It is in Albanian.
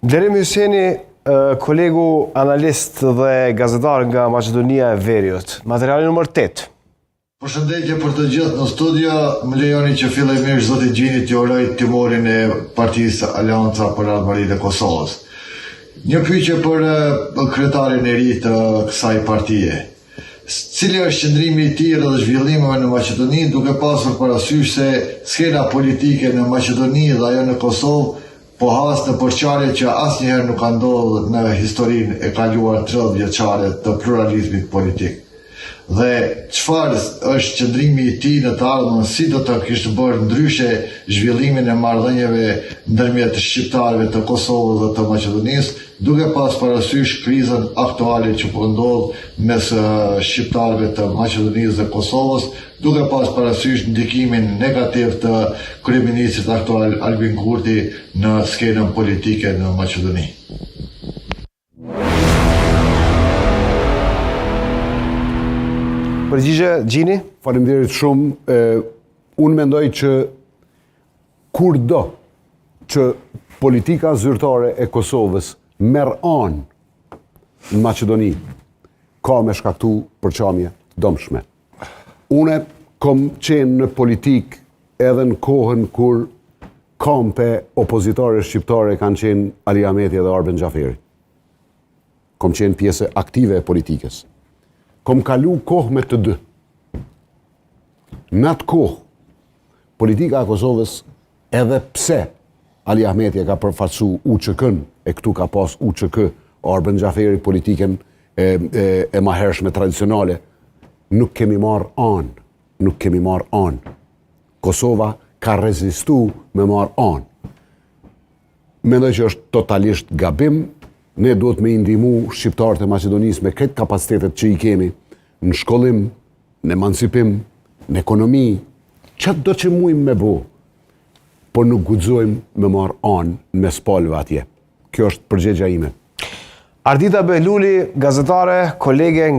Blerim Hyseni, kolegu analist dhe gazetar nga Maqedonia e Veriut. Materiali numër 8. Përshëndetje për të gjithë në studio, më lejoni që fillimisht zotit Gjini t'i uroj timorin e partisë Aleanca për Ardhmërinë e Kosovës. Një pyetje për kryetarin e ri të kësaj partie. Cili është qëndrimi i tij rreth zhvillimeve në Maqedoni, duke pasur parasysh se skena politike në Maqedoni dhe ajo në Kosovë po has në përçarje që asnjëherë nuk ka ndodhur në historinë e kaluar 30 vjeçare të pluralizmit politik. Dhe çfarë është qëndrimi i tij në të ardhmen, si do të kishte bërë ndryshe zhvillimin e marrëdhënieve ndërmjet shqiptarëve të Kosovës dhe të Maqedonisë, duke pas parasysh krizën aktuale që po ndodh mes shqiptarëve të Maqedonisë dhe Kosovës, duke pas parasysh ndikimin negativ të kryeministrit aktual Albin Kurti në skenën politike në Maqedoni. Përgjigje, Gjini? Faleminderit shumë. E, unë mendoj që kurdo që politika zyrtare e Kosovës merr anë në Maqedoni, ka me shkaktu përçamje të dëmshme. Une kom qenë në politikë edhe në kohën kur kampe opozitare shqiptare kanë qenë Ali Ahmeti edhe Arben Xhaferi. Kom qenë pjesë aktive e politikës. Kom kalu kohë me të dy. Në atë kohë, politika e Kosovës edhe pse Ali Ahmeti e ka përfaqësu UÇK-n, e këtu ka pas UÇK, Arben Xhaferi politikën e, e, e mahershme tradicionale, nuk kemi marrë anë, nuk kemi marrë anë. Kosova ka rezistu me marrë anë. Mendoj që është totalisht gabim, ne duhet me i ndihmu shqiptarët e Maqedonisë me krejt kapacitetet që i kemi në shkollim, në emancipim, në ekonomi, çdo që mujmë me bo, por nuk guxojmë me marrë anë mes palëve atje. Kjo është përgjigja ime. Ardita Behluli, gazetare, kolege nga.